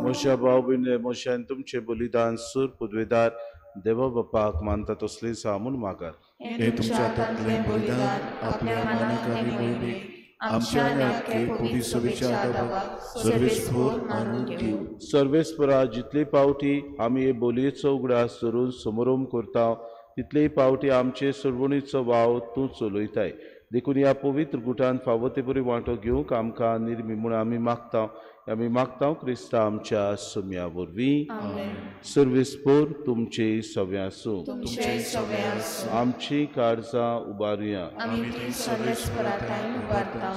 S4: म्हज्या भाव भयणी, म्हज्यान तुमचें बलिदान सूर पुदवेदार देवा बापाक मानता तसलें सा म्हूण मागात.
S6: हें तुमच्या हातांतलें बलिदान आपल्या मानाक आनी मोहिमेक आमच्या आनी आख्खे पवित्र सभेच्या आदाबाक सर्वेस्पोर मानून दिवं.
S4: सर्वेस्परा जितले पावटी आमी हे बोलयेचो उगडास धरून समरोम करता तितलेय पावटी आमचे सरवणीचो वाव तूं चलयताय. देखून ह्या पवित्र गुटान फावो ते बरी वांटो घेवंक आमकां निर्मी म्हूण आमी मागता. आमी मागता क्रिस्ता आमच्या सुम्या वरवीं. सर्वेस्पोर तुमचे सगळे आसूं. आमची काळजां उबारुया.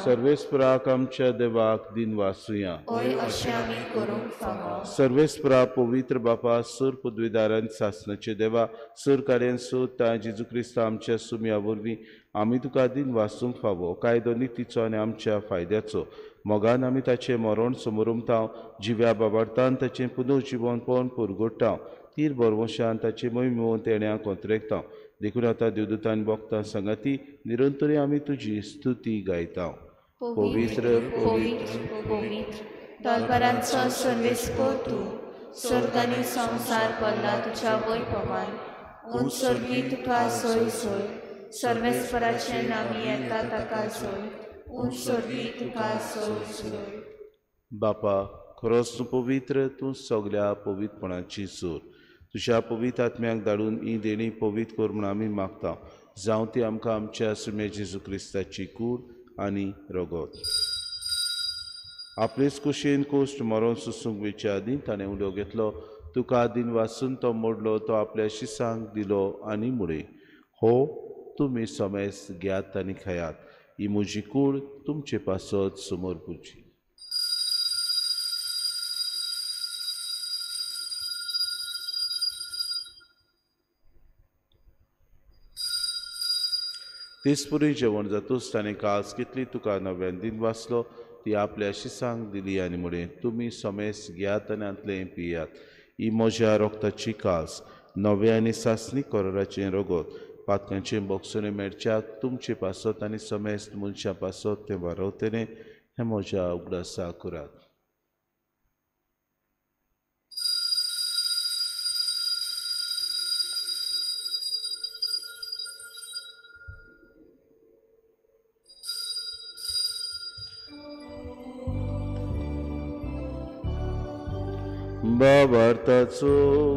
S4: सर्वेस्पराक आमच्या देवाक दिन वासुया. सर्वेस्परा पवित्र बापा सूर पदवीदारान सासनाचे देवा सूर कार्यान सोदता जेजू क्रिस्ता आमच्या सुम्या वरवीं आमी तुका दिन वासूंक फावो. कायदो नितीचो आनी आमच्या फायद्याचो मोगान आमी ताचें मरण समरुमता, जिव्या बाबार्तान ताचें पुनर्जिवनपण पुरगोडटा, तीर बरवशान ताचें मोहिमोवन तेण्या कोंत्रेकता. देखून आतां देवदूतान बोगता सांगाती निरंतरी आमी तुजी स्तुती गायता.
S7: पवित्र पवित्र पवित्र दरबारांचो सर्वेस्पोर तूं, स्वर्ग आनी संवसार भरला तुज्या वैभवान. उंच स्वर्गी तुका सोय सोय, सर्वेस्पराचें नामी येता ताका सोय, उंच स्वर्गी तुका सोय सोय.
S4: बापा खरोच तूं पवित्र, तूं सगल्या पवित्रपणाची सूर. तुज्या पवित्र आत्म्याक धाडून ही देणी पवित्र कर म्हूण आमी मागता. जावं ती आमकां आमच्या सुम्या जेजू क्रिस्ताची कूड आनी रगत. आपलेच कुशीन कोश्ट मरोन सोसूंक वेच्या आदीं ताणें उलो घेतलो, तुका दिन वासून तो मोडलो, तो आपल्या शिसांक दिलो आनी मुळे, हो तुमी समेस घेयात आनी खायात, ही म्हजी कूड तुमचे पासत समोर पुरची. तेच पुरी जेवण जातूच ताणें कास घेतली, तुका नव्यान दिन वाचलो, ती आपल्या शिसांक दिली आनी मुळे, तुमी समेस घेयात आनी हांतलें पियात, ही म्हज्या रोगताची कास, नव्या आनी सासणी कराराचें रगत, पातकांचें बोगसणें मेळच्याक तुमचे पासत आनी समेस्त मनशां पासत तें वारवतलें. हें म्हज्या उगडासा करात. बाबार्थाचो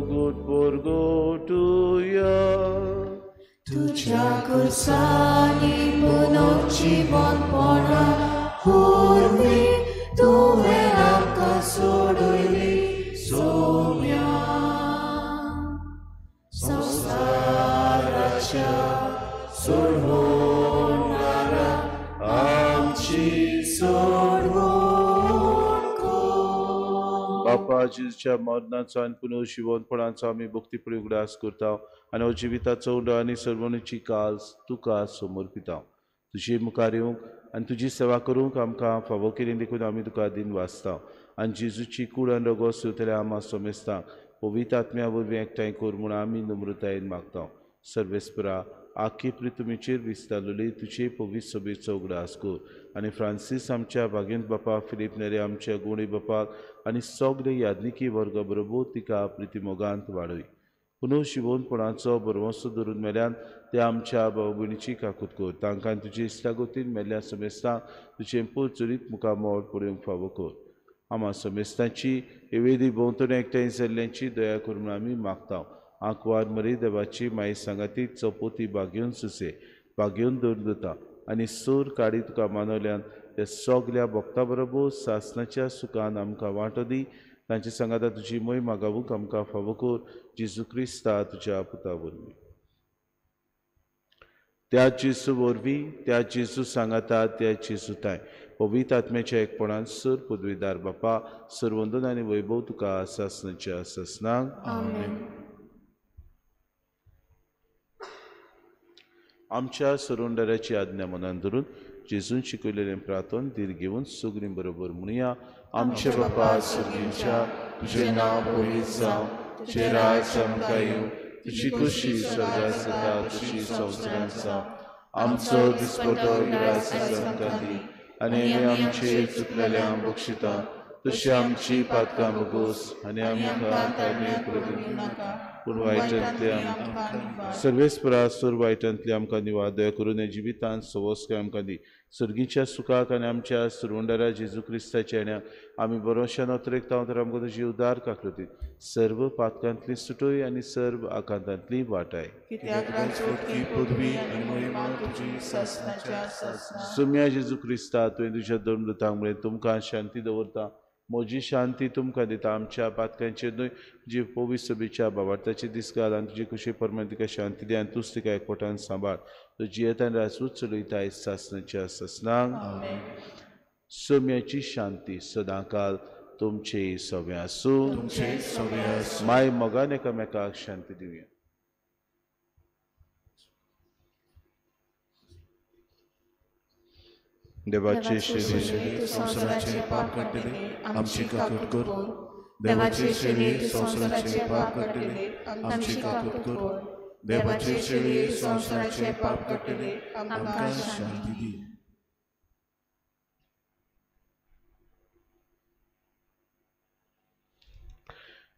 S4: गोट पोरगोटुया
S7: तुझ्या कुर्सांनी पुनर्जिवनपणा वरवीं तुवें आमकां सोडयली सोम्या संवसाराच्या सोडवणारा आमची सोडवण कर.
S4: बापा जेजूच्या मरणाचो आनी पुनर्जिवनपणाचो आमी भक्तीपणी उगडास करता आनी हो जिविताचो उंडो आनी सर्वणीची काज तुका समर्पिता. तुजे मुखार येवंक आनी तुजी सेवा करूंक आमकां फावो केली देखून आमी तुका दिन वाचता आनी जेजूची कूड आनी रगत सोदतल्या आमा समेस्तांक पवित्र आत्म्या वरवीं एकठांय कर म्हूण आमी नम्रतायेन मागता. सर्वेस्परा आखी पृथ्वीचेर विस्तारलेली तुजे पवित्र सभेचो उगडास कर आनी फ्रांसीस आमच्या भागेंत बापा, फिलीप नेरे आमच्या गुणी बापाक आनी सगळे यादनिकी वर्गा बरोबर तिका प्रितीमोगांत वाडय. पुनर्जिवनपणाचो भरवंसो धरून मेल्यान ते आमच्या भाव भयणीची काकूत कर. तांकां तुजे इश्टागतीन मेल्ल्या समेस्तांक तुजें पोरचुरीत मुखामळ पळोवंक फावो कर. आमा समेस्तांची एवेदी भोंवतणी एकठांय जाल्ल्यांची दया कर म्हूण आमी मागता. आंकवार मरी देवाची माई सांगाती चपोती बागेवन सुसे बागेवन दवरून दिता आनी सूर काडी तुका मानवल्यान त्या सगल्या भक्ता बरोबर सासनाच्या सुखान आमकां वांटो दी. तांचे सांगाता तुजी मोय मागावूंक आमकां फावो कर जेजू क्रिस्ता तुज्या पुता वरवीं. त्या जेजू वरवीं, त्या जेजू सांगाता, त्या जेजू ताय पवित्र आत्म्याच्या एकपणान सर पदवीदार बापा सर्वंदन आनी वैभव तुका सासनाच्या सासनाक.
S7: आमेन.
S4: आमच्या सरुंडराची आज्ञा मनान धरून जेजून शिकयलेलें प्रार्थन धीर घेवन सगळीं बरोबर म्हणुया. आमचे बापा सर्गीच्या, तुजें नांव पवित्र जावं, तुजें राज आमकां येवं, तुजी खुशी स्वर्गांत जाता तशी संवसारांत जावं. आमचो दिसपटो ग्रास आमकां दी आनी आमी आमचे चुकलेल्यांक बक्षिता तशी आमची पातकां भोगोस आनी आमकां ताळमेळ पूण वायटांतले आमकां सर्वेस्परा सूर वायटांतले आमकां निवार दया करून ह्या जिवितांत सवस्काय आमकां दी. सर्गीच्या सुखाक आनी आमच्या सुरवंडारा जेजू क्रिस्ताच्या येण्याक आमी बरोशान अतरेकता तर आमकां तुजी उदार काकृती सर्व पातकांतली सुटोय आनी सर्व आकांतांतली वाटाय. सुम्या जेजू क्रिस्ता तुवें तुज्या दोन दुतांक म्हळें तुमकां शांती दवरता, म्हजी शांती तुमकां दिता. आमच्या पातकांचेर न्हय जी पवित्र सभेच्या बाबार्थाची दीस घाल आनी तुजी खुशी प्रमाण तिका शांती दी आनी तूंच तिका एकवटान सांबाळ. तूं जियेता आनी राजूच चलयता सासनाच्या सासनाक. सोम्याची शांती सदांकाल तुमचे सगळें आसूं. माय मोगान एकामेकाक शांती दिवया. देवाचे
S6: शेळये संवसाराचे पाप काडटले आमची काकूट कर. देवाचे शेळये संवसाराचे पाप काडटले आमची काकूट कर. देवाचे शेळये संवसाराचे पाप काडटले आमकां शांती दी.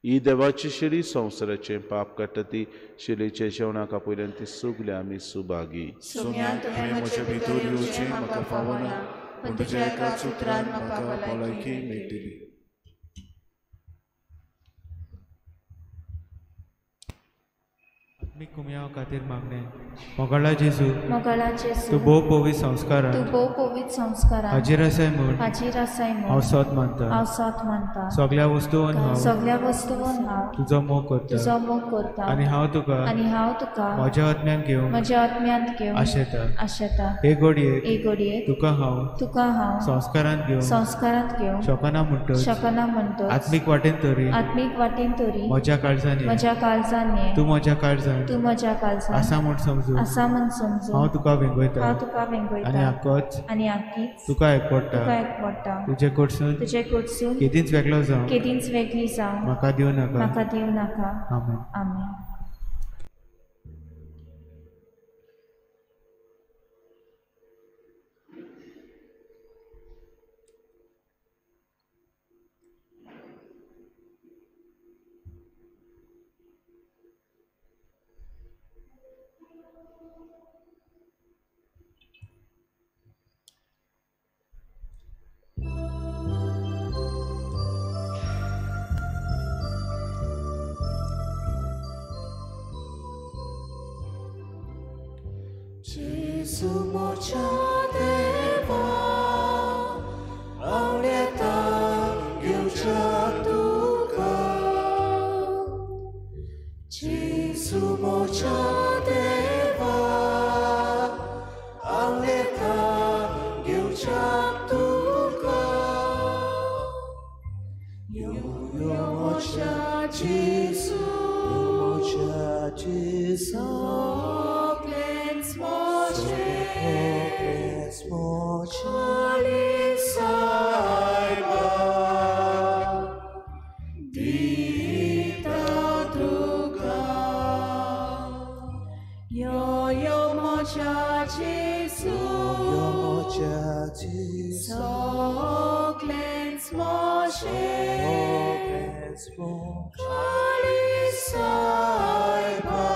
S4: ही देवाची शेळी संवसाराचें पाप काडटा ती शेळयेच्या जेवणाक आपयल्यान ती सगळी आमी सुभागी.
S6: सोम्या तुवें म्हजे भितर येवचें म्हाका फावना, पूण तुज्या एकाच उतरान म्हाका भलायकी मेळटली.
S8: आत्मीक कुमयाव खातीर मागणें. मोगाळा जेजू,
S7: मोगाळा जेजू,
S8: तूं भोव पवित्र संस्कारान,
S7: तूं भोव पवित्र संस्कारान
S8: हाजीर आसाय म्हूण,
S7: हाजीर आसाय म्हूण
S8: हांव सोत मानता,
S7: हांव सोत मानता.
S8: सगळ्या वस्तून हांव,
S7: सगळ्या वस्तून हांव
S8: तुजो मोग करता,
S7: तुजो मोग करता.
S8: आनी हांव तुका,
S7: आनी हांव तुका
S8: म्हज्या आत्म्यान घेवंक,
S7: म्हज्या आत्म्यांत घेवंक
S8: आशेता,
S7: आशेता.
S8: हे घडयेक,
S7: हे घडयेक
S8: तुका हांव,
S7: तुका हांव
S8: संस्कारांत घेवंक,
S7: संस्कारांत घेवंक
S8: शकना म्हणटच,
S7: शकना म्हणटच
S8: आत्मीक वाटेन तरी,
S7: आत्मीक वाटेन तरी
S8: म्हज्या काळजान,
S7: म्हज्या काळजान
S8: तूं म्हज्या काळजान,
S7: तूं म्हज्या काळजान
S8: आसा म्हूण समजून,
S7: आसा म्हूण समजून
S8: हांव तुका वेंगयता,
S7: हांव तुका वेंगयता.
S8: आनी आकोच,
S7: आनी आकीच
S8: तुका एकवटा,
S7: तुका एकवटा.
S8: तुजे कडसून,
S7: तुजे कडसून
S8: केदींच वेगळो जावं,
S7: केदींच वेगळी जावं
S8: म्हाका दिवं नाका,
S7: म्हाका दिवं नाका.
S8: आमेन.
S7: आमेन.
S6: जेजू म्हज्या देवा आवडता घेवच्या तुका जेजू म्हज्या देवा आवडता घेवच्या तुका यो यो म्हज्या जेजू म्हज्या जेजू Holy Saiba Dita tuka
S1: Yo yo moja Jesu
S6: Yo moja Jesu
S1: So cleanse Moshe
S6: Cleanse Moshe
S1: Holy Saiba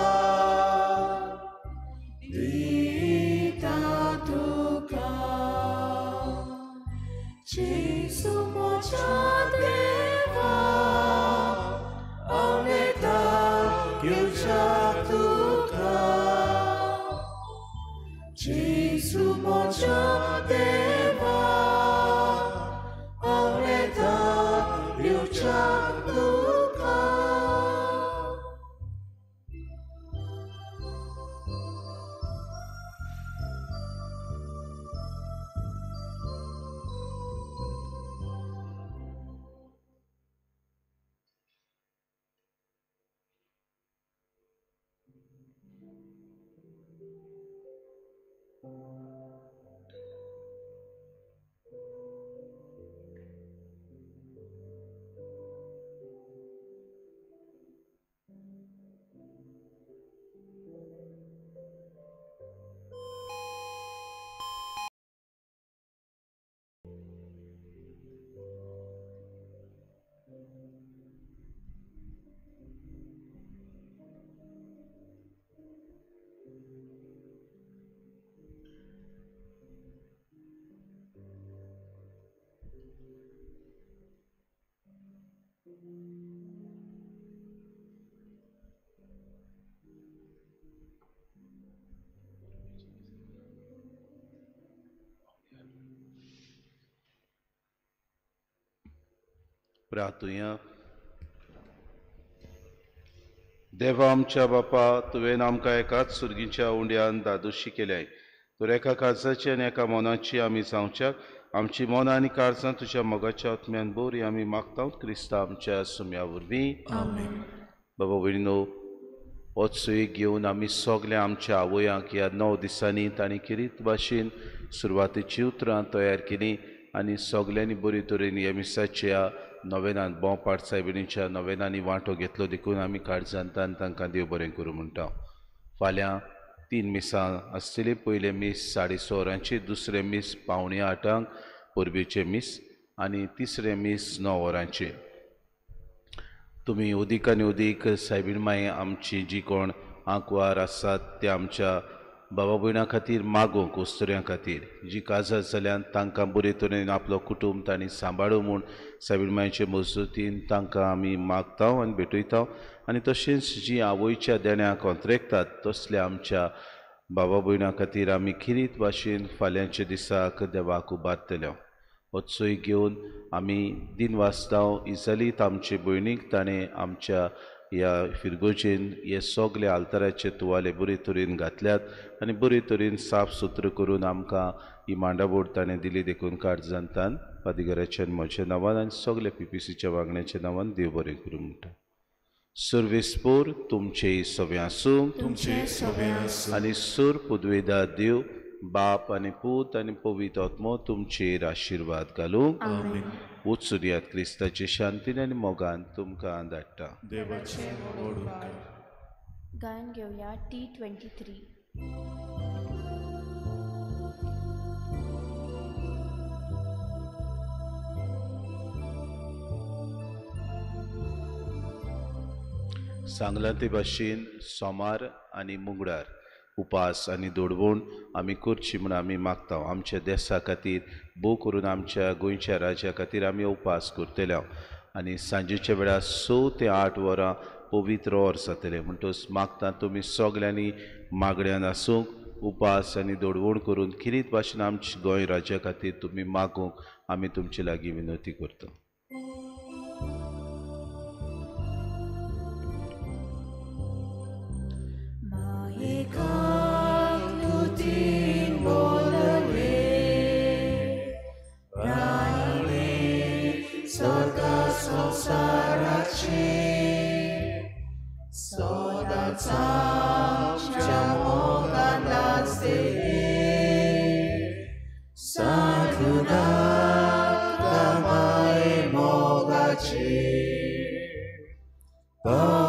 S1: Dita tuka Jesu moja deva Auneta gilcha tuka Jesu moja deva Auneta gilcha tuka
S4: प्रार्थुया. देवा आमच्या बापा, तुवें आमकां एकाच सुर्गीच्या उंड्यान दादोशी केल्याय, तर एका काळजाची आनी एका मनाची आमी जावच्याक आमची मनां आनी काळजां तुज्या मोगाच्या आत्म्यान बरी आमी मागता क्रिस्ता आमच्या सुम्या वरवीं. बाबा भयणीनो, होच सुयेक घेवन आमी सगल्या आमच्या आवयांक ह्या 9 दिसांनी तांणी किरीत भाशेन सुरवातेची उतरां तयार केली आनी सगल्यांनी बरे तरेन ह्या मिसाच्या नवेनान बोंपाट सायबिणीच्या नवेनांनी वांटो घेतलो देखून आमी काळजांतान तांकां देव बरें करूं म्हणटा. फाल्यां 3 मिसां आसतलीं. पयलें मीस 6:30 वरांचेर, दुसरें मीस 7:45 परबेचें मीस आनी तिसरें मीस 9 वरांचेर. तुमी उदीक आनी उदीक सायबीण माई आमची जी कोण आंकवार आसात ते आमच्या बाबा भयणां खातीर मागूंक, उस्तुऱ्यां खातीर जी काजार जाल्यान तांकां बरे तरेन आपलो कुटूंब तांणी सांबाळू म्हूण सायबीण मायचे मजतीन तांकां आमी मागता आनी भेटयता. आनी तशेंच जी आवयच्या देण्याक कोंत्रेकतात तसल्या आमच्या बाबा भयणां खातीर आमी खिरीत भाशेन फाल्यांच्या दिसाक देवाक उबारतले. होचोय घेवन आमी दिन वाचता इजलीत आमचे भयणीक ताणें आमच्या ह्या फिरगोजेन हे सगळे आल्ताराचे तुवाले बरे तरेन घातल्यात आनी बरे तरेन साफ सुत्र करून आमकां ही मांडाबोड ताणें दिली देखून काळजांतान पादिगराच्या म्हज्या नांवान आनी सगळे पीपीसीच्या वागण्याच्या नांवान देव बरें करूं म्हणटा. सर्वेस्पोर तुमचेय सगळें आसूं आनी सूर पुदवेदा देव बाप आनी पूत आनी पवित्र आत्मो तुमचेर आशिर्वाद घालूंक. उत्सुर्यात क्रिस्ताचे शांतीन आनी मोगान तुमकां धाडटा.
S7: गायन घेवया T23.
S4: सांगलां ते भाशेन सोमार आनी मुंगडार उपास आनी दोडवण आमी करची म्हूण आमी मागता. आमच्या देसा खातीर भोव करून आमच्या गोंयच्या राज्या खातीर आमी उपास करतले आनी सांजेच्या वेळार 6 ते 8 वरां पवित्र वर जातलें. म्हणटकच मागता तुमी सगल्यांनी मागण्यान आसूंक उपास आनी दडवण करून खिरीत भाशेन आमच्या गोंय राज्या खातीर तुमी मागूंक आमी तुमचे लागीं विनवती करता.
S6: Bye.